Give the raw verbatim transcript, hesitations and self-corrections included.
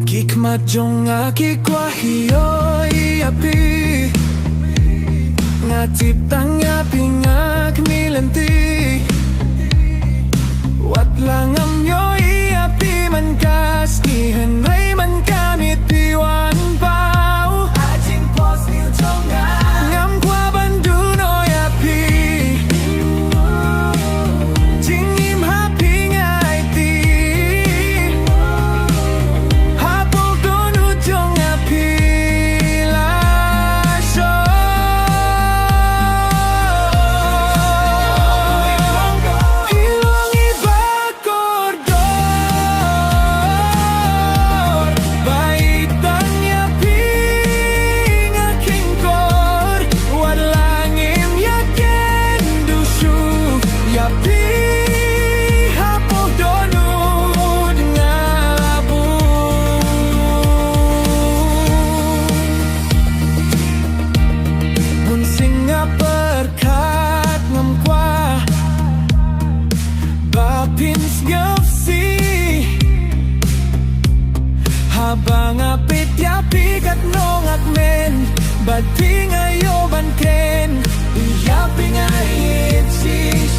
Ki khmat jong nga ki kwah ïohi ïa phi. Nga tip tang ïa phi nga khmih lynti. Wat la ngam ïohi ïa phi man ka sngi hynrei man ka miet phi wan paw. Ngam kwah ban duh noh ïa phi. Jingim ha phi nga aiti. Hapoh dohnud jong nga phi la shong. Phi long i ba kordor ba ïeit tang ïa phi nga kheiñ kor. Wat la ngim ïa kynduh shuh ïa phi hapoh dohnud nga la bun. Bun sien nga pyrkhat ngam kwah ba phin sngewsih. Haba nga peit ïa phi katno nga kmen bad phi nga ïoh ban kren. Ïa phi nga ïeit shisha.